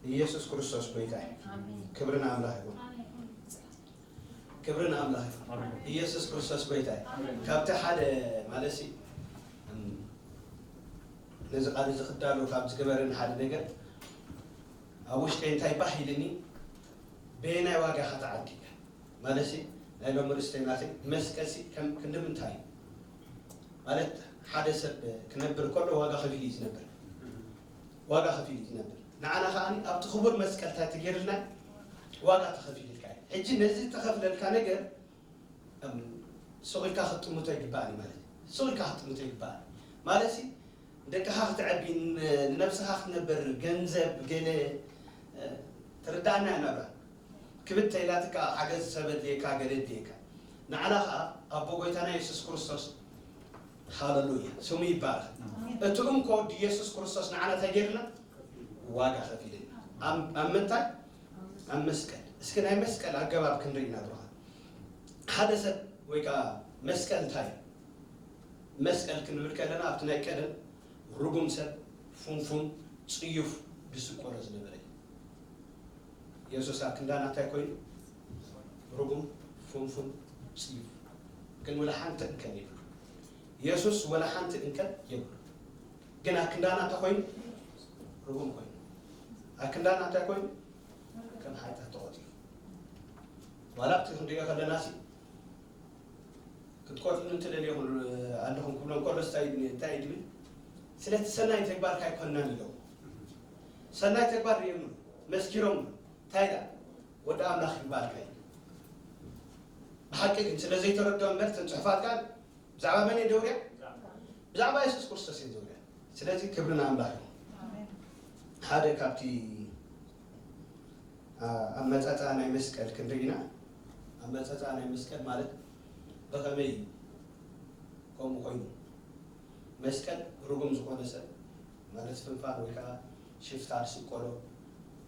ኢየሱስ ክርስቶስ ጎይታ እዩ። ክብሪ ንኣምላኽ ይኹን። ክብሪ ንኣምላኽ ይኹን። ኢየሱስ ክርስቶስ ጎይታ እዩ። ካብቲ ሓደ ማለት ሲ ነዚ ቃል እዚ ክዳሎ ካብ ዝገበረኒ ሓደ ነገር ኣብ ውሽጠይ እንታይ ባህ ኢልኒ፣ በየናይ ዋጋ ኢኻ ተዓዲግካ? ማለት ሲ ናይ ሎሚ ርእስተይ ናተይ መስቀል ሲ ከም ክንዲ ምንታይ እዩ? ማለት ሓደ ሰብ ክነብር ከሎ ዋጋ ከፊሉ እዩ ዝነብር። ዋጋ ከፊሉ እዩ ዝነብር። ንዓና ከዓኒ ኣብቲ ክቡር መስቀል እንታይ ተገይርልና? ዋጋ ተኸፊልልካ እዩ። ሕጂ ነዚ ዝተኸፍለልካ ነገር እም፣ ስቕ ኢልካ ክትጥምቶ ይግባእኒ ማለት እዩ። ስቕ ኢልካ ክትጥምቶ ይግባእኒ ማለት ሲ ደቅኻ ክትዕቢ ን- ንነብስኻ ክትነብር ገንዘብ ገለ እ፣ ትርዳእና እያ ናብራ ክብድ ተይላትካ ሓገዝ ሰብ ኣድልየካ ገለ ኣድልየካ ንዓና ከዓ ኣቦ ጎይታና የሱስ ክርስቶስ ሃለሉያ ስሙ ይባረክ። እቲ እንኮ ወዲ የሱስ ክርስቶስ ንዓና እንታይ ገይርና? ዋጋ ከፊልና ኣብ ኣብ ምንታይ? ኣብ መስቀል። እስኪ ናይ መስቀል ኣገባብ ክንርኢ ኢና ብሩኻ። ሓደ ሰብ ወይ ከዓ መስቀል እንታይ እዩ? መስቀል ክንብል ከለና ኣብቲ ናይ ቀደም ርጉም ሰብ፣ ፉንፉን፣ ጽዩፍ፣ ዝስቆሮ ዝነበረ እዩ። የሱስ ኣብ ክንዳና እንታይ ኮይኑ? ርጉም፣ ፉንፉን፣ ጽዩፍ፣ ግን ወላ ሓንቲ እንከን የብሉ። የሱስ ወላ ሓንቲ እንከን የብሉ። ግን ኣብ ክንዳና እንታይ ኮይኑ? ርጉም ኮይኑ። ኣብ ክንዳና እንታይ ኮይኑ? ከም ሓጢኣት ተቖጺሩ። ዋላ ኣብቲ ክንሪኦ ከለና ሲ ክትቆርጹኒ እንትደልዩ ኣለኹም ክብሎም ከሎስ እንታይ እንታይ እዩ ድብል? ስለቲ ሰናይ ተግባርካ ኣይኮንናን ኢሎም። ሰናይ ተግባር ርእዮምሉ መስኪሮምሉ። እንታይ ኢላ? ወዲ ኣምላኽ ይባልካ እዩ። ብሓቂ ግን ስለ ዘይተረድኦ እምበር እተን ጽሑፋት ከኣ ብዛዕባ መን እየ ደውርያ? ብዛዕባ የሱስ ክርስቶስ እየ ደውርያ። ስለዚ ክብሪ ንኣምላኽ እዩ። ሓደ ካብቲ ኣመፃፅኣ ናይ መስቀል ክንርኢ ኢና። ኣመፃፅኣ ናይ መስቀል ማለት ብኸመይ ከምኡ ኮይኑ መስቀል ርጉም ዝኾነ ሰብ ማለት ፍንፋን ወይ ከዓ ሽፍታ ዝስቀሎ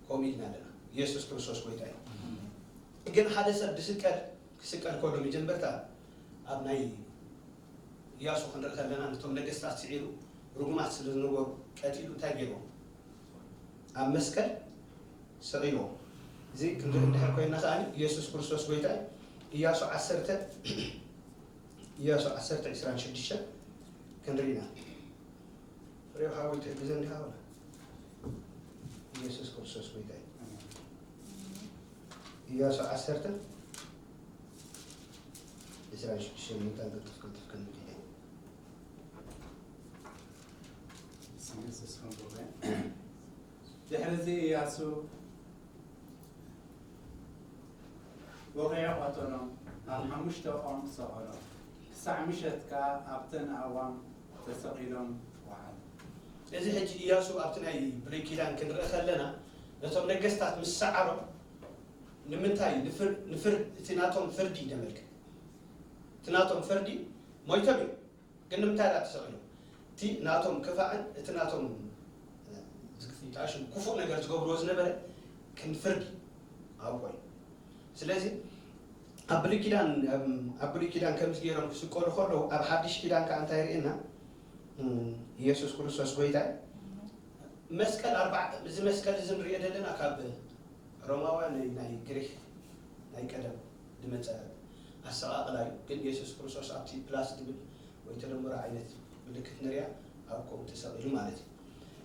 ከምኡ ኢልና ኣለና። ኢየሱስ ክርስቶስ ጎይታ እዩ። ግን ሓደ ሰብ ዝስቀል ክስቀል ከሎ መጀመርታ ኣብ ናይ ኢያሱ ክንርኢ ከለና ነቶም ነገስታት ስዒሩ ርጉማት ስለ ዝነበሩ ቀቲሉ እንታይ ገይርዎም? ኣብ መስቀል ሰቒልዎም። እዚ ክንርኢ እንድሕር ኮይና ከኣ ኢየሱስ ክርስቶስ ጎይታ እዩ። ኢያሱ ዓሰርተ ኢያሱ ዓሰርተ ዕስራን ሽዱሽተን ክንርኢ ኢና። ፍሬው ሓወይ ትሕግዘ እንዲኻ ወላ? ኢየሱስ ክርስቶስ ጎይታ እዩ። ኢያሱ ዓሰርተ ዕስራን ሽዱሽተን ምንታን ቅልጥፍ ቅልጥፍ ክንምድ ኢለ። ስም የሱስ ከም ብሩክ። ድሕሪ እዚ ኢያሱ ወቒዑ ቀተሎም፣ ኣብ ሓሙሽተ ኦም ሰቐሎም፣ ክሳዕ ምሸት ከኣ ኣብተን ኣእዋም ተሰቒሎም ወዓሉ። እዚ ሕጂ ኢያሱ ኣብቲ ናይ ብሉይ ኪዳን ክንርኢ ከለና ነቶም ነገስታት ምስ ሰዓሮም ንምንታይ ንፍር- ንፍር- እቲ ናቶም ፍርዲ ነመልክት እቲ ናቶም ፍርዲ ሞይቶም እዮም። ግን ንምንታይ ደኣ ተሰቒሎም? እቲ ናቶም ክፋእን እቲ ናቶም እ፣ ዝግፍንጣሹ ክፉእ ነገር ዝገብርዎ ዝነበረ ክንፍርድ ኣብኡ ኮይኑ። ስለዚ ኣብ ብሉይ ኪዳን ኣብ- ኣብ ብሉይ ኪዳን ከምዚ ገይሮም ክስቀሉ ከለዉ ኣብ ሓድሽ ኪዳን ከዓ እንታይ ርእየና? እም፣ ኢየሱስ ክርስቶስ ጎይታ እዩ። መስቀል ኣርባዕ እዚ መስቀል እዚ ንሪኦ ዘለና ካብ ሮማውያን ናይ ግሪክ ናይ ቀደም ዝመፀ ኣሰቓቕላ እዩ። ግን የሱስ ክርስቶስ ኣብቲ ፕላስ ዝብል ወይ ተደምሮ ዓይነት ምልክት ንሪኣ ኣብ ከምኡ ተሰቒሉ ማለት እዩ።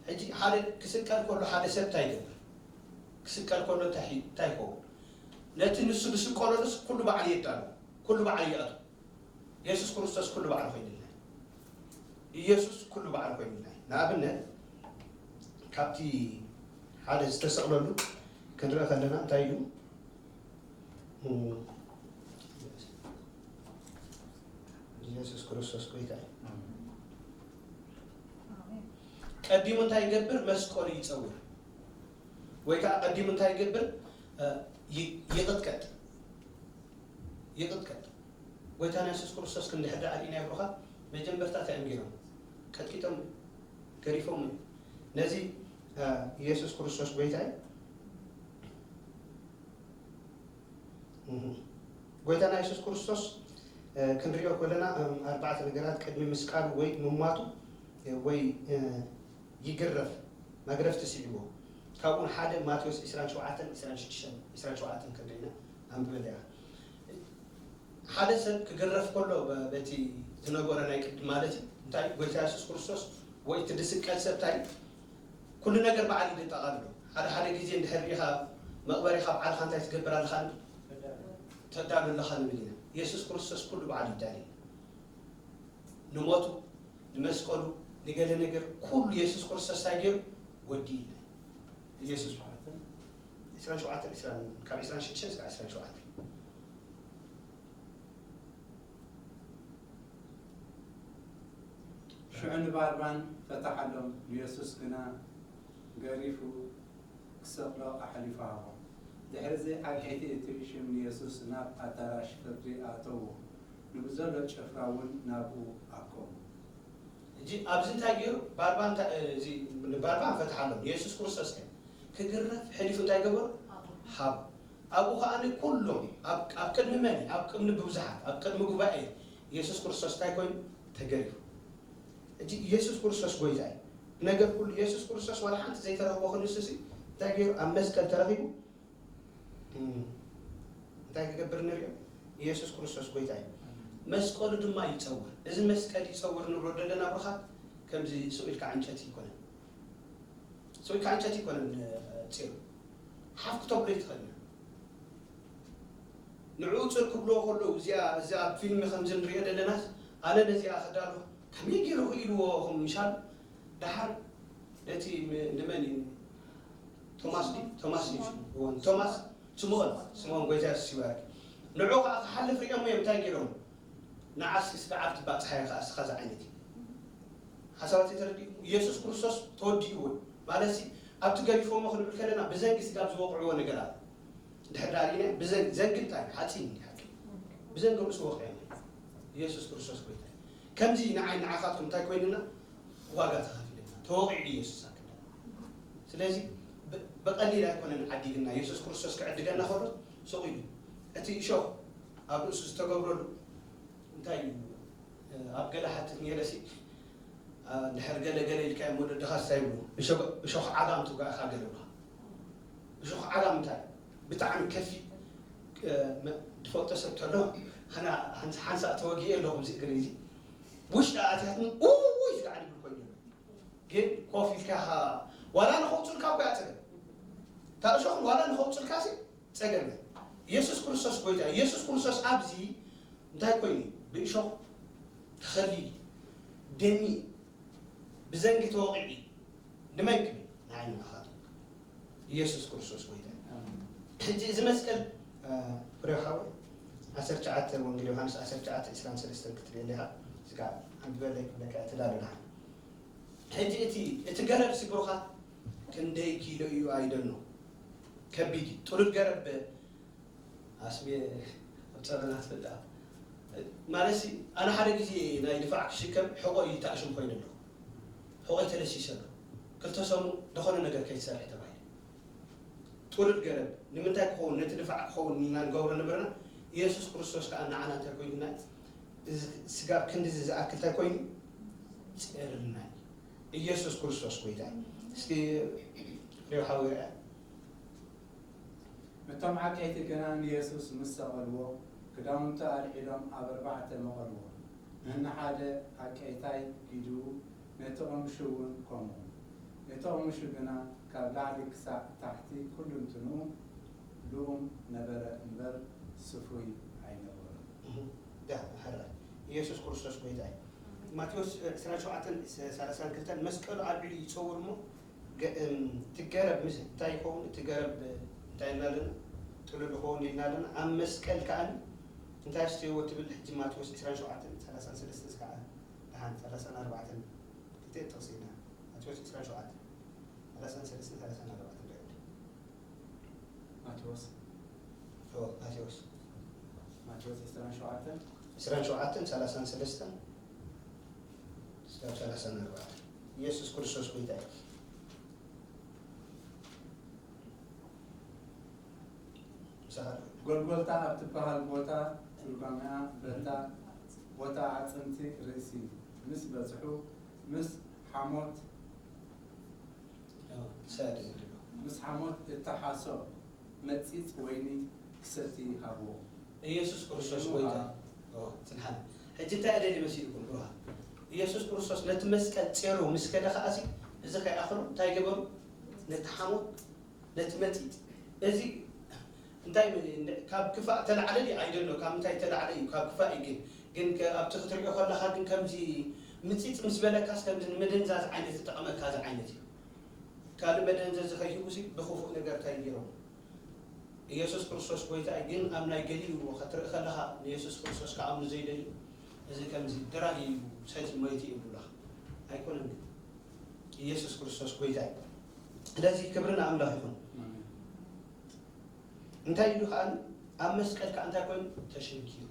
ሕጂ ሓደ ክስቀል ከሎ ሓደ ሰብ እንታይ ይገብር? ክስቀል ከሎ እንታይ ሒ- እንታይ ይኸውን? ነቲ ንሱ ዝስቀለሉስ ኩሉ ባዕሉ የዳሉ፣ ኩሉ ባዕሉ ይኣቱ። የሱስ ክርስቶስ ኩሉ ባዕሉ ኮይኑልና ኢየሱስ ኩሉ ባዕሉ ኮይኑልና እዩ። ንኣብነት ካብቲ ሓደ ዝተሰቕለሉ ክንርኢ ከለና እንታይ ኢሉ? ኢየሱስ ክርስቶስ ጎይታ እዩ። ቀዲሙ እንታይ ይገብር? መስቀሉ ይፀውር ወይ ከዓ ቀዲሙ እንታይ ይገብር? ይቕጥቀጥ ይቕጥቀጥ። ጎይታና የሱስ ክርስቶስ ክንድሕር ደኣ ርኢናዮ ብሩኻት መጀመርታ እንታይ እዮም ገይሮም? ቀጥቂጦም ገሪፎም እዩ። ነዚ ኢየሱስ ክርስቶስ ጎይታ እዩ። ጎይታና የሱስ ክርስቶስ ክንሪኦ ከለና ኣርባዕተ ነገራት ቅድሚ ምስቃሉ ወይ ምሟቱ ወይ ይግረፍ መግረፍቲ ስዒዎ ካብኡ ሓደ ማቴዎስ ዕስራን ሸውዓተን፣ ዕስራን ሽዱሽተን፣ ዕስራን ሸውዓተን ክንርኢ ኢና። ኣንብበለይ ኢኻ። ሓደ ሰብ ክግረፍ ከሎ በ-፣ በቲ ዝነበሮ ናይ ቅድም ማለት እዩ። እንታይ ጎይታ የሱስ ክርስቶስ ወይ እቲ ዝስቀል ሰብ እንታይ ኩሉ ነገር ባዕሉ እዩ ዘጠቓልሎ። ሓደ ሓደ ግዜ እንድሕር ሪኢኻ መቕበሪኻ ባዕልኻ እንታይ ትገብር ኣለኻ? ተዳሉ ኣለኻ ንብል ኢና። የሱስ ክርስቶስ ኩሉ ባዕሉ ይዳለየና። ንሞቱ፣ ንመስቀሉ፣ ንገለ ነገር ኩሉ የሱስ ክርስቶስ እንታይ ገይሩ? ወዲእና። ኢየሱስ ማለት ነው። ዕስራን ሸውዓተን፣ ዕስራን፣ ካብ ዕስራን ሽዱሽተን እስካብ ዕስራን ሸውዓተን። ሽዑ ንባርባን ፈታሓሎም፣ ንየሱስ ግና ገሪፉ ክሰቕሎ ኣሕሊፉ ሃቦ። ድሕርዚ ዓቀይቲ እቲ ሽም ንየሱስ ናብ ኣዳራሽ ፍርዲ ኣእተዎ፣ ንብዘሎ ጭፍራ እውን ናብኡ ኣከቡ። ሕጂ ኣብዚ እንታይ ገይሩ? ባርባን እንታይ፣ እዚ ንባርባን ፈትሓሎም፣ ንየሱስ ክርስቶስ ከ ክግረፍ ሕሊፉ እንታይ ገበሩ? ሃቡ። ኣብኡ ከኣ ኩሎም ኣብ፣ ኣብ ቅድሚ መን? ኣብ ቅድሚ ብዙሓት፣ ኣብ ቅድሚ ጉባኤ የሱስ ክርስቶስ እንታይ ኮይኑ? ተገሪፉ። ሕጂ የሱስ ክርስቶስ ጎይታ እዩ። ነገር ኩሉ የሱስ ክርስቶስ ዋላ ሓንቲ ዘይተረኽቦ ክንሱ ሲ እንታይ ገይሩ? ኣብ መስቀል ተረኺቡ። እም፣ እንታይ ክገብር ንሪኦ? የሱስ ክርስቶስ ጎይታ እዩ። መስቀሉ ድማ ይጸውር። እዚ መስቀል ይጸውር ንብሎ ዘለና ብርኻት ከምዚ ስቕ ኢልካ ዕንጨቲ ይኮነን። ስቕ ኢልካ ዕንጨቲ ይኮነን፣ እ፣ ጽዮን። ሓፍ ክተብሎ ይትኽእል እዩ። ንዕኡ ጽር ክብልዎ ከለዉ፣ እዚኣ፣ እዚኣ ኣብ ፊልም ከምዚ ንሪኦ ዘለናስ፣ ኣነ ነዚኣ ክዳሎ ከመይ ገይሩ ክኢልዎ ከም ምሻል፣ ደሓር ነቲ ም-፣ ንመን እዩ? ቶማስ ድዩ? ቶማስ እዩ ሽሙ። እወን፣ ቶማስ ስምኦን፣ ስምኦን ጎይታ የሱስ ይባርክ። ንዕኡ ከኣ ክሓልፍ ሪኦሞ እዮም፣ እንታይ ገይሮም? ንዓስ ስጋዓብ ትባጽሓዮ ከኣ እስኻ ዝዓይነት እዩ። ሓሳባት ተረዲእኩም? ኢየሱስ ክርስቶስ ተወዲእዎ እዩ። ማለትሲ ኣብቲ ገሪፎሞ ክንብል ከለና ብዘንጊ ስጋብ ዝወቕዕዎ ነገር ኣሎ። ድሕር ዳሪነ ብዘን-፣ ዘንጊ እንታይ እዩ? ሓፂን እዩ ሓቂ። ብዘንጊ ርእሱ ወቕዕዎ። ኢየሱስ ክርስቶስ ጎይታ እዩ። ከምዚ ንዓይ ንዓኻትኩም እንታይ ኮይንና? ዋጋ ተኸፊልና። ተወቒዑ ኢየሱስ ኣክልና። ስለዚ ብ-፣ ብቐሊል ኣይኮነን ዓዲግና። ኢየሱስ ክርስቶስ ክዕድገና ከሎ ሱቕ ኢሉ። እቲ እሾኽ ኣብ ርእሱ ዝተገብረሉ እንታይ እዩ? ኣብ ገለ ሓትት ነይረሲ፣ አ፣ እንድሕር ገለ ገለ ኢልካ እሞ ወለድኻ እንታይ ይብሉ? እሾ-፣ እሾኽ ዓጋም ትውጋእካ ገለ ይብሉኻ። እሾኽ ዓጋም እንታይ? ብጣዕሚ ከፊ-፣ እ፣ መ-፣ ዝፈልጦ ሰብ ተሎ፣ ኣና ሓንሳ-፣ ሓንሳእ ተወጊኤ ኣለኹ፣ እዚ እግሪ እዚ። ውሽጢ ኣትያትኒ፣ ኡይ፣ ስጋዕ ይብል ኮይኑ ኣሎ። ግን ኮፍ ኢልካ ኢኻ፣ ዋላ ንኸውፅልካ እኮ እያ ፀገም። እታ እሾኽ ዋላ ንኸውፅልካ ሲ ፀገም እያ። ኢየሱስ ክርስቶስ ጎይታ እዩ። ኢየሱስ ክርስቶስ ኣብዚ እንታይ ኮይኑ? ብእሾኽ ተኸሊሉ፣ ደሚ፣ ብዘንጊ ተወቒዒ፣ ንመን ክብል? ንዓይ ንዓኻትኩም። ኢየሱስ ክርስቶስ ጎይታ እዩ። ኣሜን። ሕጂ እዚ መስቀል፣ እ፣ ፍሬው ሓወይ፣ ዓሰርተ ትሽዓተ፣ ወንጌል ዮሃንስ ዓሰርተ ትሽዓተ ዕስራን ሰለስተን ክትርእየለይ ኢኻ። ስጋዕ ኣንብበለይ ክብለካ እየ፣ ተዳሎ ደሓን። ሕጂ እቲ፣ እቲ ገረብ ሲ ብሩኻት ክንደይ ኪሎ እዩ? I don't know። ከቢድ እዩ። ጥሉል ገረብ ኣስቤ ኣብ ጸበና ትፈልጣ። ማለት ሲ፣ ኣነ ሓደ ግዜ ናይ ድፋዕ ክሽከም ሕቖ እዩ ተኣሽም ኮይኑ ኣለኹ። ሕቖይ ተለሲሰ ኣሎ። ክልተ ሰሙን ዝኾነ ነገር ከይትሰርሕ ተባሂለ። ጥሉል ገረብ ንምንታይ ክኸውን? ነቲ ድፋዕ ክኸውን ኢና ንገብሮ ነበርና። ኢየሱስ ክርስቶስ ከኣ ንዓና እንታይ ኮይኑና? እዚ ስጋብ ክንድዚ ዝኣክል እንታይ ኮይኑ? ጸርልና። ኢየሱስ ክርስቶስ ጎይታ እዩ። እስኪ ፍሬው ሓወይ ርኣ። እቶም ዓቀይቲ ግና ንየሱስ ምስ ሰቐልዎ፣ ክዳውንቱ ኣልዒሎም ኣብ ኣርባዕተ መቐልዎ። ነንሓደ ዓቀይታይ ኢዱ፣ ነቲ ቐምሹ እውን ከምኡ። እቲ ቐምሹ ግና ካብ ላዕሊ ክሳዕ ታሕቲ ኩልንትንኡ ልኡም ነበረ እምበር ስፉይ ኣይነበሮን። እህ፣ ዳ፣ ሕራይ። ኢየሱስ ክርስቶስ ጎይታ እዩ። ማቴዎስ፣ እ፣ ዕስራን ሸውዓተን፣ ሰላሳን ክልተን፣ መስቀሉ ኣልዒሉ ይጸውር እሞ፣ ገ-፣ እም፣ እቲ ገረብ ምስ እንታይ ይኸውን? እቲ ገረብ እንታይ ኢልና ኣለና? ጥሉል ይኸውን ኢልና ኣለና። ኣብ መስቀል ከኣ እንታይ ኣስትይዎ ትብል? ሕጂ ማቴዎስ ዕስራን ሸውዓተን፣ ሰላሳን ሰለስተን እስከ ደሓን ሰላሳን ኣርባዕተን ክልተ ጥቕሲ ኢና። ማቴዎስ ዕስራን ሸውዓተን፣ ሰላሳን ሰለስተን፣ ሰላሳን ኣርባዕተን ርኣየለይ። ማቴዎስ። ኦ፣ ማቴዎስ። ማቴዎስ ዕስራን ሸውዓተን። ዕስራን ሸውዓተን፣ ሰላሳን ሰለስተን፣ እስካብ ሰላሳን ኣርባዕተን። ኢየሱስ ክርስቶስ ጎይታ እዩ። ምሳኻ ዶ? ጎልጎልታ ኣብ ትበሃል ቦታ፣ ትርጓሜኣ በታ ቦታ ኣዕጽምቲ ርእሲ ምስ በጽሑ፣ ምስ ሓሞት፣ ኦ፣ ሰድ እንድሎ። ምስ ሓሞት እተሓሶ መጺጽ ወይኒ ክሰቲ ሃብዎ። ኢየሱስ ክርስቶስ ጎይታ። ኦ፣ ጽንሓት። ሕጂ እንታይ ደልዩ መሲልኩም ብሩሃ? ኢየሱስ ክርስቶስ ነቲ መስቀል ጼሩ ምስ ከደ ከኣሲ፣ እዚ ከይኣኽሉ እንታይ ገበሩ? ነቲ ሓሞት፣ ነቲ መጺጽ። እዚ እንታይ ምን-፣ ካብ ክፋእ ተላዕለ ድዩ? ኣይደሎ፣ ካብ ምንታይ ተላዕለ እዩ? ካብ ክፋእ እዩ። ግን፣ ግን ከ-፣ ኣብቲ ክትሪኦ ከለኻ ግን ከምዚ ምጺጽ ምስ በለካስ ከምዚ ንምድንዛዝ ዓይነት ዝጠቐመካ እዚ ዓይነት እዩ። ካልእ መደንዘዚ ከይህቡሲ ብኽፉእ ነገር እንታይ ገይሮም? ኢየሱስ ክርስቶስ ጎይታ እዩ። ግን ኣብ ናይ ገሊኡ ክትርኢ ከለኻ ንኢየሱስ ክርስቶስ ክኣምኑ ዘይደልዩ፣ እዚ ከምዚ ድራግ እዩ፣ ሰቲ ሞይቲ እዩ ይብሉኻ። ኣይኮነን ግን ኢየሱስ ክርስቶስ ጎይታ እዩ። ስለዚ ክብሪ ንኣምላኽ ይኹን። ኣሜን። እንታይ ኢሉ ከኣ ኣብ መስቀል ከኣ እንታይ ኮይኑ ተሸንኪሩ።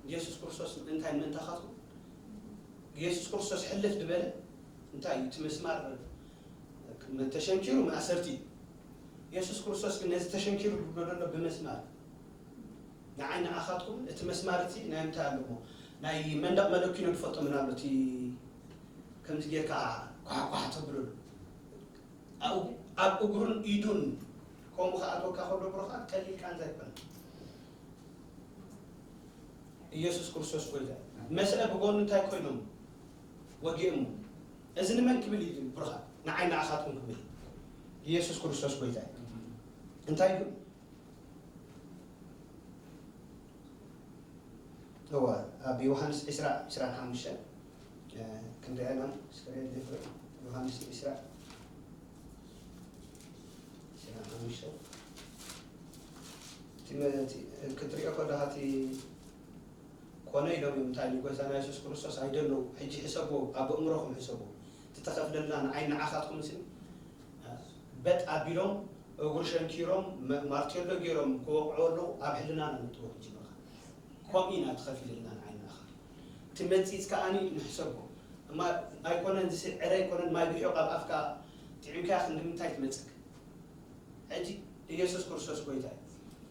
ኢየሱስ ክርስቶስ እንታይ ምእንታኻትኩም ኢየሱስ ክርስቶስ ሕልፍ ዝበለ እንታይ እዩ? እቲ መስማር ተሸንኪሩ ማእሰርቲ እዩ። ኢየሱስ ክርስቶስ ግን ነዚ ተሸንኪሩ ዝብሎ ዘሎ ብመስማር ንዓይ ንኣኻትኩም እቲ መስማር እቲ ናይ ምንታይ ኣለዎ? ናይ መንደቕ መለኪኖ ትፈልጦ ምናሉ እቲ ከምዚ ጌርካ ኳሕኳሕ ተብለሉ ኣብ እግሩን ኢዱን ከምኡ ክኣትወካ ከሎ ብሩኻት ቀሊል ቃንዛ ኣይኮነን። ኢየሱስ ክርስቶስ ጎይታ እዩ። መስአ ብጎኑ እንታይ ኮይኖም ወጊኦሞ? እዚ ንመን ክብል እዩ ብሩኻት? ንዓይ ንኣኻትኩም ክብል እዩ። ኢየሱስ ክርስቶስ ጎይታ እዩ። እንታይ ግን እወ ኣብ ዮሃንስ ዕስራ ዕስራን ሓሙሽተን ክንደያና ስክሪን ልፍረ ዮሃንስ ዕስራ ዕስራን ሓሙሽተን ክትሪኦ ከለኻ እቲ ኮነ ኢሎም እዮም እንታይ ንጎይታና የሱስ ክርስቶስ ኣይደለዉ ሕጂ ሕሰብዎ ኣብ ኣእምሮኹም ሕሰብዎ እቲ ተኸፍለልና ንዓይ ንዓኻትኩም ስኒ በጥ ኣቢሎም እግሩ ሸንኪሮም ማርቴሎ ገይሮም ክወቕዑ ኣለዉ ኣብ ሕልናና ምጥዎ ሕጂ በኻ ከምኡ ኢና ተኸፊለልና ንዓይ ንኣኻ እቲ መጺጽ ከኣኒ ንሕሰቦ እማ ኣይኮነን ዝስዕረ ኣይኮነን ማይ ብሒቕ ኣብ ኣፍካ ጥዒምካ ክንዲ ምንታይ ትመጽክ ሕጂ ኢየሱስ ክርስቶስ ጎይታ እዩ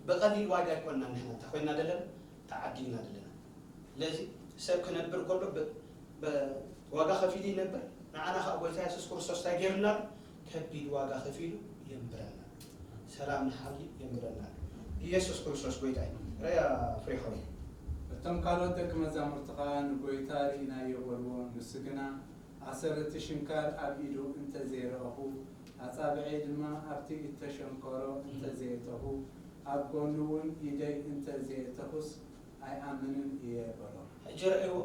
ብቐሊል ዋጋ ኣይኮንና ንሕና እንታይ ኮይና ዘለና ተዓዲግና ዘለና ስለዚ ሰብ ክነብር ከሎ ዋጋ ከፊሉ ይነብር ንዓና ከዓ ጎይታ የሱስ ክርስቶስ እንታይ ገይሩና ከቢድ ዋጋ ከፊሉ የንብረና ሰላም ንሓሊ የንብረና ኢየሱስ ክርስቶስ ጎይታ እዩ ረያ ፍሬ ሆይ እቶም ካልኦት ደቂ መዛሙርትኻ ንጎይታ ርኢናዮ በልዎ፣ ንሱ ግና ኣሰር እቲ ሽንካር ኣብ ኢዱ እንተ ዘይረእኹ፣ ኣጻብዐይ ድማ ኣብቲ እተሸንከሮ እንተ ዘየእተኹ፣ ኣብ ጎኑ እውን ኢደይ እንተ ዘየእተኹስ ኣይኣምንን እየ በሎ። ሕጂ ረእይዎ፣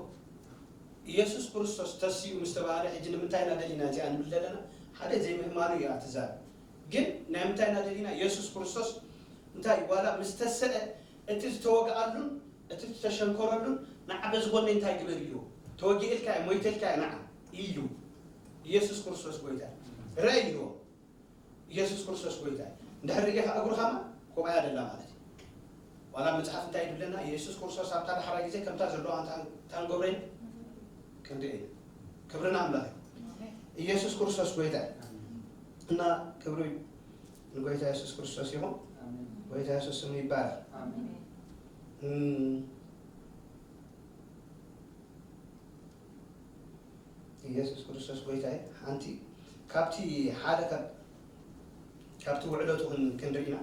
ኢየሱስ ክርስቶስ ተሲኡ ምስ ተባህለ ሕጂ ንምንታይ ኢና ደሊና እዚኣ ንብል ዘለና? ሓደ ዘይምእማኑ እያ ትዛረብ። ግን ናይ ምንታይ ኢና ደሊና? ኢየሱስ ክርስቶስ እንታይ ዋላ ምስ ተሰአ እቲ ዝተወግኣሉን እቲ ዝተሸንከረሉን ንዓ በዚ ጎነይ እንታይ ግበር ኢልዎ? ተወጊኤልካ እየ፣ ሞይተልካ እየ ንዓ ኢሉ ኢየሱስ ክርስቶስ ጎይታ ረእይዎ። ኢየሱስ ክርስቶስ ጎይታ እዩ። እንድሕር ርኢኻ እግሩ ኸማ ኮባያ ደላ ማለት እዩ። ዋላ መጽሓፍ እንታይ ይብለና? ኢየሱስ ክርስቶስ ኣብታ ዳሕራይ ግዜ ከምታ ዘለዋ እንታይ እንታይ ንገብሮ ኢና? ክንርኢ ኢና። ክብሪ ንኣምላኽ እዩ። ኢየሱስ ክርስቶስ ጎይታ እዩ። እና ክብሪ ንጎይታ ኢየሱስ ክርስቶስ ይኹን። ጎይታ ኢየሱስ ስሙ ይባረክ። ኢየሱስ ክርስቶስ ጎይታ እዩ። ሓንቲ ካብቲ ሓደ ካብ ካብቲ ውዕለቱ ክንርኢ ኢና።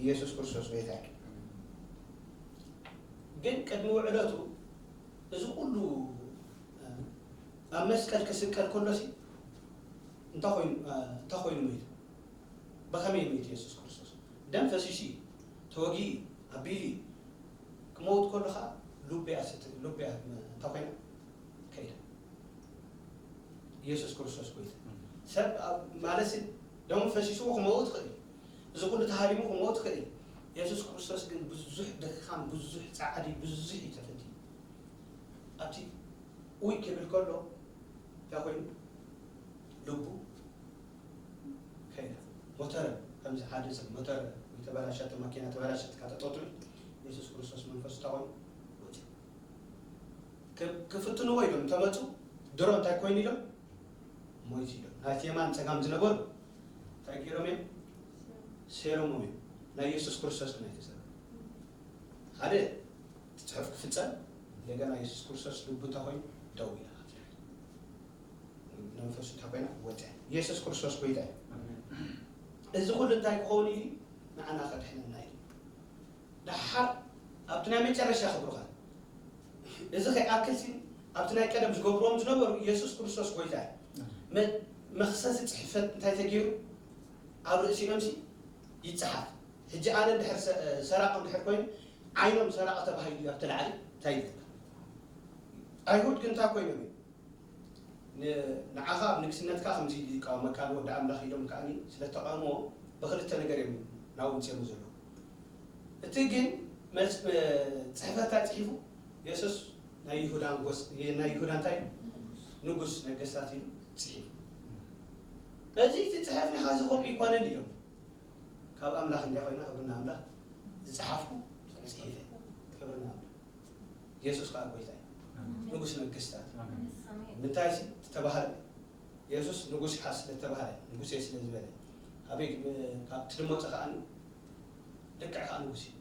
ኢየሱስ ክርስቶስ ጎይታ እዩ። ግን ቅድሚ ውዕለቱ እዚ ኩሉ ኣብ መስቀል ክስቀል ከሎሲ እንታይ ኮይኑ እንታይ ኮይኑ ሞይቱ? ብኸመይ ሞይቱ ኢየሱስ ክርስቶስ? ደም ፈሲሱ እዩ፣ ተወጊኡ እዩ፣ ኣቢሉ እዩ። ክመውት ከሎ ኸዓ ሉብ እያ ስት ሉብ እያ እንታይ ኮይና ከይዳ። ኢየሱስ ክርስቶስ ጎይታ ሰብ ማለትሲ ደሙ ፈሲስዎ ክመውት ይኽእል እዩ። እዚ ኩሉ ተሃሪሙ ክመውት ይኽእል እዩ። ኢየሱስ ክርስቶስ ግን ብዙሕ ድኻም፣ ብዙሕ ጻዕሪ፣ ብዙሕ እዩ ተፈቲኑ። ኣብቲ ውይ ክብል ከሎ እንታይ ኮይኑ ልቡ ከይዳ ሞተረ ከምዚ ሓደ ሰብ ሞተረ ወይ ተበላሸት ማኪና ተበላሸት ካተጠጡ ኢየሱስ ክርስቶስ መንፈሱ እንታይ ኮይኑ ወፂ ክፍትንዎ ኢሎም እንተመፁ ድሮ እንታይ ኮይኑ ኢሎም ሞይቱ ኢሎም ናይቲ የማን ፀጋም ዝነበሩ እንታይ ገይሮም እዮም ሴሮም እዮም ናይ ኢየሱስ ክርስቶስ ግን ኣይተሰሩ ሓደ እቲ ጽሑፍ ክፍጸም እንደገና የሱስ ክርስቶስ ልቡ እንታይ ኮይኑ ደው ኢላ መንፈሱ እንታይ ኮይና ወፀ። ኢየሱስ ክርስቶስ ጎይታ እዩ። እዚ ኩሉ እንታይ ክኸውን እዩ? ንዓና ከድሕነና እዩ። ደሓር ኣብቲ ናይ መጨረሻ ክብሩኻ እዚ ከይኣክልሲ ኣብቲ ናይ ቀደም ዝገብርዎም ዝነበሩ ኢየሱስ ክርስቶስ ጎይታ እዩ። መ- መኽሰሲ ፅሕፈት እንታይ ተገይሩ? ኣብ ርእሲኦምሲ ይፀሓፍ። ሕጂ ኣነ እንድሕር ሰ- ሰራቂ እንድሕር ኮይኑ ዓይኖም ሰራቂ ተባሂሉ እዩ ኣብቲ ላዕሊ እንታይ ይብል? ኣይሁድ ግን እንታይ ኮይኖም እዩ? ን- ንዓኻ ኣብ ንግስነትካ ከምዚ ኢሉ ይቃወመካ ኣሎ፣ ወዲ ኣምላኽ ኢሎም ከኣ ስለተቃወምዎ ብኽልተ ነገር እዮም ናብኡ ምጽኦም ዘለዉ። እቲ ግን መጽ- ጽሕፈት እንታይ ጽሒፉ? የሱስ ናይ ይሁዳ ንጎስ- ናይ ይሁዳ እንታይ እዩ? ንጉስ ነገስታት ኢሉ ጽሒፉ። እዚ እቲ ጽሑፍ ንኻ ዝኸም ይኮነን እዮም። ካብ ኣምላኽ እንዲያ ኮይና ክብርና ኣምላኽ ዝጸሓፍኩ ጽሒፈ። ክብርና ኣምላኽ። የሱስ ከኣ ጎይታ እዩ። ንጉስ ነገስታት እዩ። ምንታይ ሲ ዝተባህለ? የሱስ ንጉስ ኢኻ ስለ ዝተባህለ፣ ንጉስ እየ ስለ ዝበለ፣ ኣበይ ካብ ትድመጾ ከኣ ልክዕ ከኣ ንጉስ እዩ።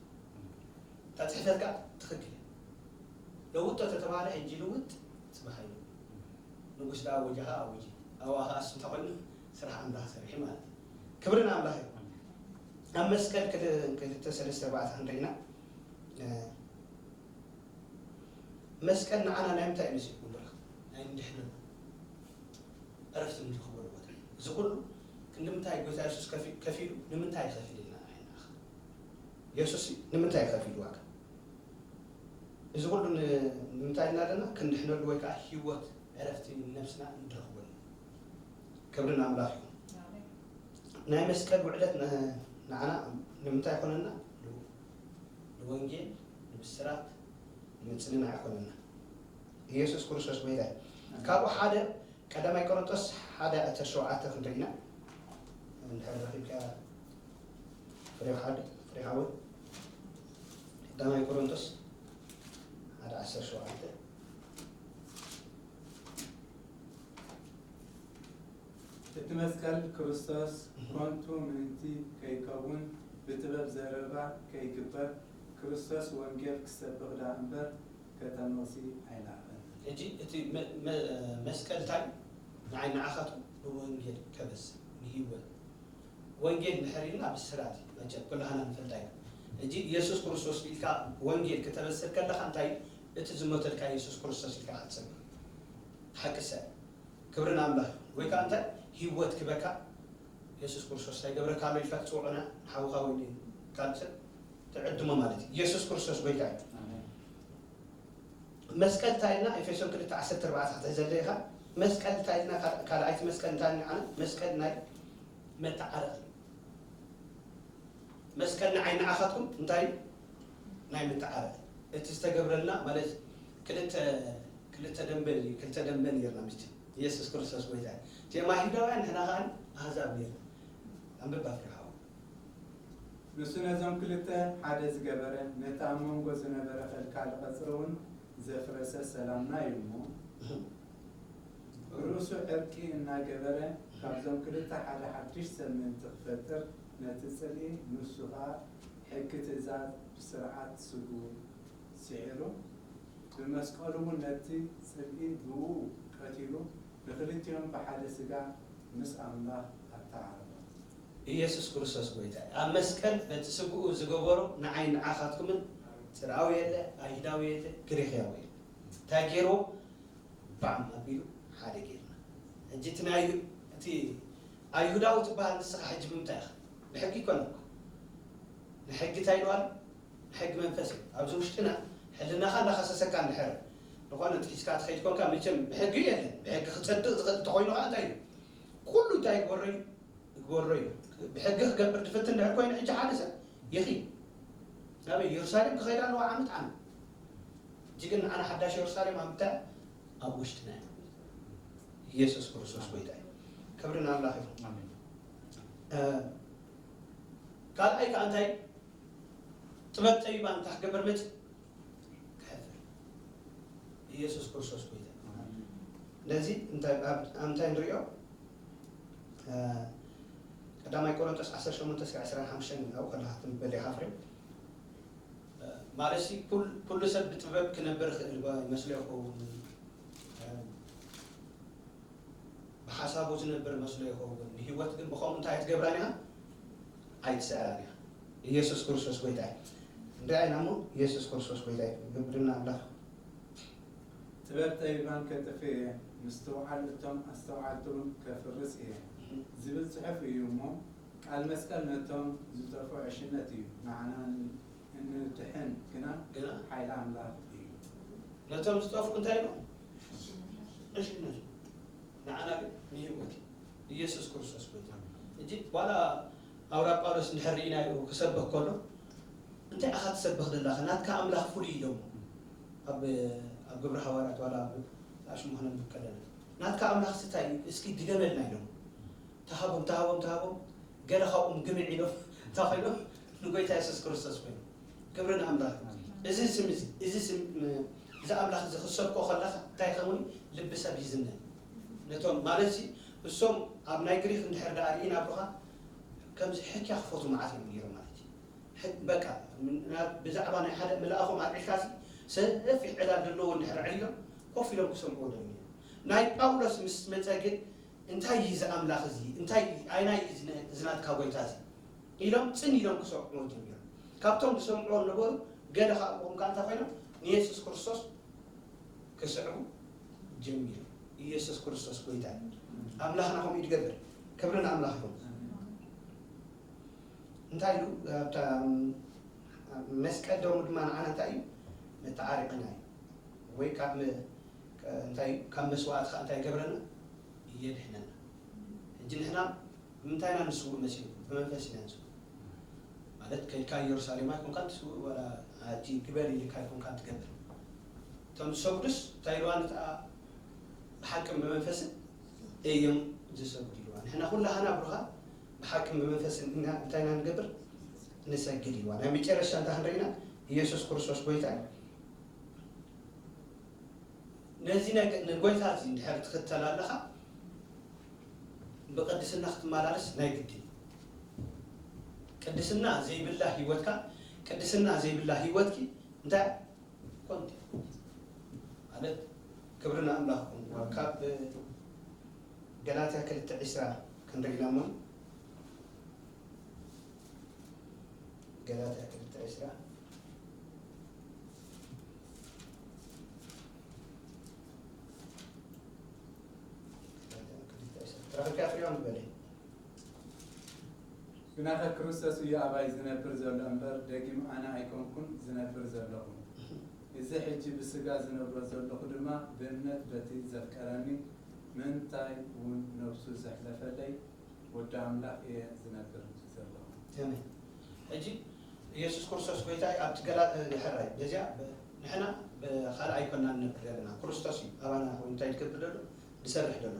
እታ ጽሕፈት ከኣ ትኽክል እያ። ለውጦ ተተባህለ ሕጂ ልውጥ ጽባሕ እዩ። ንጉስ ደኣ ኣወጀኻ ኣውጂ። ኣብኣ ከኣ እሱ እንተኾይኑ ስራሕ ኣምላኽ ሰሪሑ ማለት እዩ። ክብሪ ንኣምላኽ እዩ። ኣብ መስቀል ክል- ክልተ ሰለስተ ኣርባዕተ ክንደይና መስቀል ንዓና ናይ ምንታይ እዩ መሲልኩም ብራኽ? ናይ እንድሕነና ዕረፍቲ ንረኽበሉ ቦታ እዩ። እዚ ኩሉ ክንዲ ምንታይ ጎይታ የሱስ ከፊ- ከፊሉ ንምንታይ ይኸፊል ኢልና ንዓይ ንኣኻ? የሱስ ንምንታይ ይኸፊል ዋጋ? እዚ ኩሉ ን- ንምንታይ ኢልና ኣለና? ክንድሕነሉ ወይ ከዓ ህይወት ዕረፍቲ ንነብስና እንረኽበሉ። ክብሪ ንኣምላኽ ይኹን። ናይ መስቀል ውዕለት ን- ንዓና ንምንታይ ይኾነና? ንወንጌል፣ ንብስራት፣ ንምጽንናዕ ይኾነና። ኢየሱስ ክርስቶስ ጎይታ እዩ። ካብኡ ሓደ ቀዳማይ ቆሮንቶስ ሓደ ዕስራ ሸውዓተ ክንርኢ ኢና። እንድሕር ረኺብካ ፍሬው ሓደ ፍሬው ሓወይ። ቀዳማይ ቆሮንቶስ ሓደ ዕስራ ሸውዓተ። እቲ መስቀል ክርስቶስ ኮንቱ ምእንቲ ከይከውን ብጥበብ ዘረባ ከይግበር ክርስቶስ ወንጌል ክሰብኽ ደኣ እምበር ከተንቕሲ ኣይለኣኸን። ሕጂ እቲ መ- መ- መስቀል እንታይ ንዓይ ንዓኻትኩም ንወንጌል ከበስር ንህይወት ወንጌል ንድሕር ኢልና ብስራት እዩ መቸም ኩላህና ንፈልጣ ኢና። ሕጂ ኢየሱስ ክርስቶስ ኢልካ ወንጌል ክተበስር ከለኻ እንታይ እቲ ዝሞተልካ ኢየሱስ ክርስቶስ ኢልካ ክትሰብክ ሓቂ ሰብ ክብሪ ንኣምላኽ ወይ ከዓ እንታይ ህይወት ክበካ ኢየሱስ ክርስቶስ እንታይ ገብረካ ኣሎ ኢልካ ትፅውዖና ንሓውኻ ወይ ካልእ ሰብ ትዕድሞ ማለት እዩ። ኢየሱስ ክርስቶስ ጎይታ እዩ። መስቀል እንታይ ኢልና ኤፌሶን ክልተ ዓሰርተ ኣርባዕተ ክትሕዘለይ ኢኻ። መስቀል እንታይ ኢልና ካልኣይቲ መስቀል እንታይ ኢልና ዓነ መስቀል ናይ መተዓረቂ መስቀል ንዓይ ንዓኻትኩም እንታይ ናይ መተዓረቂ እቲ ዝተገብረልና ማለት ክልተ ክልተ ደንበ ክልተ ደንበ ነርና ምስቲ ኢየሱስ ክርስቶስ ጎይታ እቲኦም ኣይሁዳውያን ንሕና ከዓ ኣህዛብ ነርና ኣንብብ ኣፍሪሃው ንሱ ነዞም ክልተ ሓደ ዝገበረ፣ ነቲ ኣብ መንጎ ዝነበረ ኸልካሊ ቐጽሪ እውን ዘፍረሰ ሰላምና እዩ እሞ፣ ብርእሱ ዕርቂ እናገበረ፣ ካብዞም ክልተ ሓደ ሓድሽ ሰብ ምእንቲ ክፈጥር፣ ነቲ ጽልኢ ንሱ ኸኣ ሕጊ ትእዛዝ ብስርዓት ስግኡ ስዒሩ፣ ብመስቀሉ እውን ነቲ ጽልኢ ብእኡ ቀቲሉ፣ ንኽልቲኦም ብሓደ ስጋ ምስ ኣምላኽ ኣተዓረቐ። ኢየሱስ ክርስቶስ ጎይታ እዩ። ኣብ መስቀል በቲ ስግኡ ዝገበሮ ንዓይ ንዓኻትኩምን ጽርኣዊ የለ፣ ኣይሁዳዊ የለ፣ ግሪኽያዊ የለ። እንታይ ገይርዎ? ባዕም ኣቢሉ ሓደ ገይርና። ሕጂ እቲ ናይ እቲ ኣይሁዳዊ ትበሃል ንስኻ ሕጂ ብምንታይ ኢኻ? ብሕጊ ይኮነ እኮ። ንሕጊ እንታይ ኢልዋ ኣሎ? ሕጊ መንፈስ እዩ። ኣብዚ ውሽጥና ሕልናኻ እንዳኸሰሰካ እንድሕር ዝኾነ ጥሒስካ ትኸይድ ኮንካ መቸም ብሕጊ የለን። ብሕጊ ክጸድቕ ዝኽእል እንተኾይኑ ከዓ እንታይ እዩ? ኩሉ እንታይ ይግበሮ እዩ? ይግበሮ እዩ። ብሕጊ ክገብር ድፍትን ድሕር ኮይኑ ሕጂ ሓደ ሰብ ይኺ ናበይ ኢየሩሳሌም ክኸይድ ኣለዎ ዓመት ዓመት። ሕጂ ግን ንዓና ሓዳሽ ኢየሩሳሌም ኣብ ምንታይ? ኣብ ውሽጥና እዩ። ኢየሱስ ክርስቶስ ጎይታ እዩ። ክብሪ ንኣምላኽ ይኹን። ካልኣይ ከዓ እንታይ ጥበብ ጠቢባን እንታይ ክገብር መጽ ክሕፍር ኢየሱስ ክርስቶስ ጎይታ ነዚ እንታይ ንሪኦ ቀዳማይ ቆሮንቶስ ዓሰርተ ሸሞንተ እስከ ዕስራን ሓሙሽተን ኣብኡ ከለኻ ትንበል ኢኻ ፍሬ ማለት ኩሉ ሰብ ብጥበብ ክነብር ይኽእል ይመስሎ ይኸውን። ሓሳቡ ዝነብር መስሎ ይኸውን። ንህይወት ግን ብኸምኡ እንታይ ኣይትገብራን ኢኻ? ኣይትስዕራን ኢኻ። ኢየሱስ ክርስቶስ ጎይታ እዩ። እንታይ ኢና እሞ? ኢየሱስ ክርስቶስ ጎይታ እዩ። ግብርና ኣምላኽ። ጥበብ ጠቢባን ከጥፍእ እየ፣ ምስትውዓል እቶም ኣስተውዓልቲ እውን ከፍርስ እየ ዝብል ጽሑፍ እዩ እሞ፣ ቃል መስቀል ነቶም ዝጠፍኡ ዕሽነት እዩ፣ ንዓና እንድሕን ግና ግና ሓይሊ ኣምላኽ እዩ። ነቶም ዝጠፍኡ እንታይ ኢሉ? ዕሽነት። ንዓና ግን ንህይወት እዩ። ኢየሱስ ክርስቶስ ጎይታ። እጂ ዋላ ኣውራ ጳውሎስ እንድሕር ርኢናዮ ክሰብኽ ከሎ፣ እንታይ ኢኻ ትሰብኽ ዘለኻ? ናትካ ኣምላኽ ፍሉይ ኢሎሞ። ኣብ ኣብ ግብሪ ሃዋርያት ዋላ ኣብ ኣሽሙ ክነንብብ ከለና፣ ናትካ ኣምላኽ እንታይ እዩ? እስኪ ድገመልና ኢሎም። ተሃቦም ተሃቦም ተሃቦም፣ ገለ ካብኦም ግምዕ ኢሎም እንታይ ኮይኖም? ንጎይታ የሱስ ክርስቶስ ኮይኖም። ክብሪ ንኣምላኽ። እዚ ስም እዚ እዚ ስም እዚ ኣምላኽ እዚ ክሰብኮ ከለኻ እንታይ ከሙን? ልቢ ሰብ ይዝነ። ነቶም ማለት ሲ እሶም ኣብ ናይ ግሪክ እንድሕር ደኣ ርኢና ብሩኻ፣ ከምዚ ሕክያ ክፈቱ መዓት እዮም ነይሮም ማለት እዩ። ሕክ በቃ፣ ናብ ብዛዕባ ናይ ሓደ መልኣኾም ኣልዒልካሲ ሰፊሕ ዕላል ዘለዎ እንድሕር ኣዕሊሎም ኮፍ ኢሎም ክሰምዕዎ ደልዮም እዮም። ናይ ጳውሎስ ምስ መጸ ግን እንታይ እዩ እዚ ኣምላኽ እዚ? እንታይ እዩ? ኣይናይ እዩ እዚ ነ- እዚ ናትካ ጎይታ እዚ? ኢሎም ጽን ኢሎም ክሰምዕዎ ጀሚሮም። ካብቶም ዝሰምዕዎ ነበሩ ገለ ካብኦም ከኣ እንታይ ኮይኖም? ንየሱስ ክርስቶስ ክስዕቡ ጀሚሮም። ኢየሱስ ክርስቶስ ጎይታ እዩ። ኣምላኽና ከምኡ እዩ ዝገብር። ክብሪ ንኣምላኽ ይኹን። እንታይ ኢሉ ኣብታ መስቀል ደሙ ድማ ንዓና እንታይ እዩ? መተዓረቅና እዩ። ወይ ካብ መ- እንታይ እዩ? ካብ መስዋእቲ ከዓ እንታይ ይገብረና? የድሕነና። ሕጂ ንሕና ብምንታይ ኢና ንስውእ መሲሉ? ብመንፈስ ኢና ንስውእ። ማለት ከድካ ኢየሩሳሌም ኣይኮንካን ትስውእ፣ ዋላ እቲ ግበር ኢልካ ኣይኮንካን ትገብር። እቶም ዝሰግዱስ እንታይ ኢልዋ? ነታ ብሓቅን ብመንፈስን እዮም ዝሰግዱ ኢልዋ። ንሕና ኩላህና ብሩኻ ብሓቅን ብመንፈስን ኢና እንታይ ኢና ንገብር? ንሰግድ ኢልዋ። ናይ መጨረሻ እንታይ ክንርኢ ኢና? ኢየሱስ ክርስቶስ ጎይታ እዩ። ነዚ ናይ ንጎይታ እዚ እንድሕር ትኽተል ኣለኻ፣ ብቅድስና ክትመላለስ ናይ ግድን እዩ። ቅድስና ዘይብላ ህይወትካ፣ ቅድስና ዘይብላ ህይወትኪ እንታይ ኮንቲ ማለት ክብሪ ንኣምላኽ ይኹን። ካብ ገላትያ ክልተ ዕስራ ክንርኢ ኢና እሞ፣ ገላትያ ክልተ ዕስራ ተረኺብካ ፍሬዋን በለይ። ግናኸ ክርስቶስ እዩ ኣባይ ዝነብር ዘሎ እምበር፣ ደጊም ኣነ ኣይኮንኩን ዝነብር ዘለኹ። እዚ ሕጂ ብስጋ ዝነብሮ ዘለኹ ድማ ብእምነት በቲ ዘፍቀረኒ፣ ምእንታይ እውን ነብሱ ዘሕለፈለይ ወዲ ኣምላኽ እየ ዝነብር ዘለኹ። ኣሜን። ሕጂ ኢየሱስ ክርስቶስ ጎይታ እዩ። ኣብቲ ገላ ሕራይ በዚኣ ብ- ንሕና ብኻልእ ኣይኮናን ንነብር ዘለና፣ ክርስቶስ እዩ ኣባና ኮይኑ እንታይ ዝገብር ዘሎ? ዝሰርሕ ዘሎ።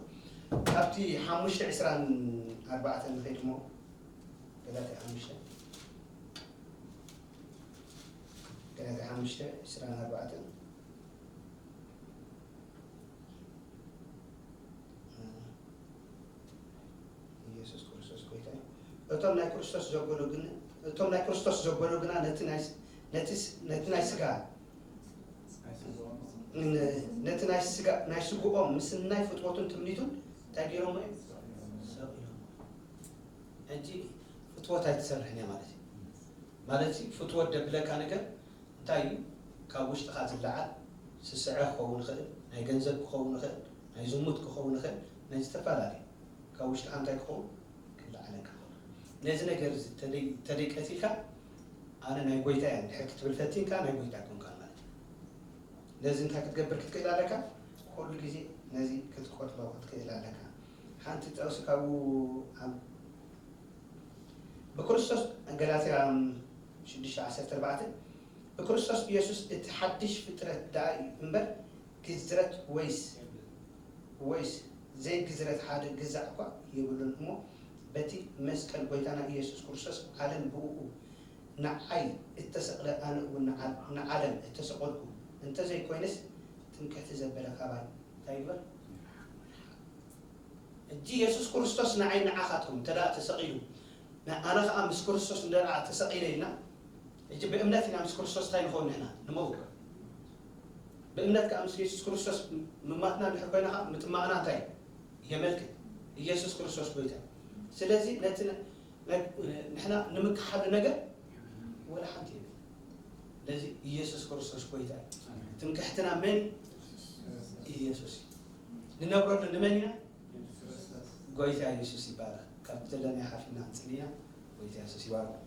ካብቲ ሓሙሽተ ዕስራን ኣርባዕተን ንኸይድ እሞ፣ ገላትያ ሓሙሽተ ገላትያ ሓሙሽተ ዕስራን ኣርባዕተን ኢየሱስ ክርስቶስ ጎይታ እዩ። እቶም ናይ ክርስቶስ ዘበሉ ግን እቶም ናይ ክርስቶስ ዘበሉ ግና ነቲ ናይ ነቲ ነቲ ናይ ስጋ ነቲ ናይ ስጋ ናይ ስግኦም ምስናይ ፍትወቱን ትምኒቱን እንታይ ገይሮም እዮም? ሰቂሎም። ሕጂ ፍትወት ኣይትሰርሕን እያ ማለት እዩ። ማለት ፍትወት ደብለካ ነገር እንታይ እዩ? ካብ ውሽጥኻ ዝለዓል ስስዐ ክኸውን ይኽእል፣ ናይ ገንዘብ ክኸውን ይኽእል፣ ናይ ዝሙት ክኸውን ይኽእል፣ ናይ ዝተፈላለዩ ካብ ውሽጥኻ እንታይ ክኸውን ክለዓለካ ይኽእል። ነዚ ነገር እዚ ተደይ ተደይ ቀቲልካ ኣነ ናይ ጎይታ እየ እንድሕር ክትብል ፈቲንካ ናይ ጎይታ ኣይኮንካን ማለት እዩ። ነዚ እንታይ ክትገብር ክትክእል ኣለካ? ኩሉ ግዜ ነዚ ክትቆጥሎ ክትክእል ኣለካ። ሓንቲ ጥቕሲ ካብኡ ኣብ ብክርስቶስ ገላትያ ሽዱሽተ ዓሰርተ ኣርባዕተ ብክርስቶስ ኢየሱስ እቲ ሓድሽ ፍጥረት ደኣ እዩ እምበር ግዝረት ወይስ ወይስ ዘይግዝረት ሓደ ግዛዕ እኳ የብሉን እሞ በቲ መስቀል ጎይታና ኢየሱስ ክርስቶስ ዓለም ብእኡ ንዓይ እተሰቕለ ኣነ እውን ንዓለም እተሰቐልኩ እንተዘይኮይነስ ትምክሕቲ ዘበለ ካባይ እንታይ ይግበር? ሕጂ የሱስ ክርስቶስ ንዓይ ንዓኻትኩም እንተ ደኣ ተሰቒሉ ኣነ ኸዓ ምስ ክርስቶስ እንደ ደኣ ተሰቒለ ኢልና ሕጂ ብእምነት ኢና ምስ ክርስቶስ እንታይ ንኸውን ንሕና ንመውት ብእምነት ከዓ ምስ የሱስ ክርስቶስ ምማትና እንድሕር ኮይና ከዓ ምጥማቕና እንታይ እዩ? የመልክት። ኢየሱስ ክርስቶስ ጎይታ እዩ። ስለዚ ነቲ ነ- ናይ- ንሕና ንምክሓሉ ነገር ወላ ሓንቲ የለን። ስለዚ ኢየሱስ ክርስቶስ ጎይታ እዩ። ትምክሕትና መን? ኢየሱስ እዩ። ንነብረሉ ንመን ኢና? ጎይታ ኢየሱስ ይባረክ። ካብ ዘለና ሓፊና እንጽልይና። ጎይታ ኢየሱስ ይባረክ።